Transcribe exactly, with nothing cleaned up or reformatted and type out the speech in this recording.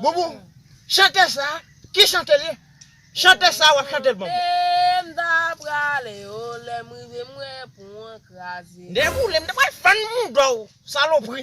Boubou, chante sa. Ki chante l ye? Chante sa, w ap chante l ban mwen. M ta prale, o, lè m rive, m wè pon an kraze. Depi w lè m te pral fann mouda w, salopri.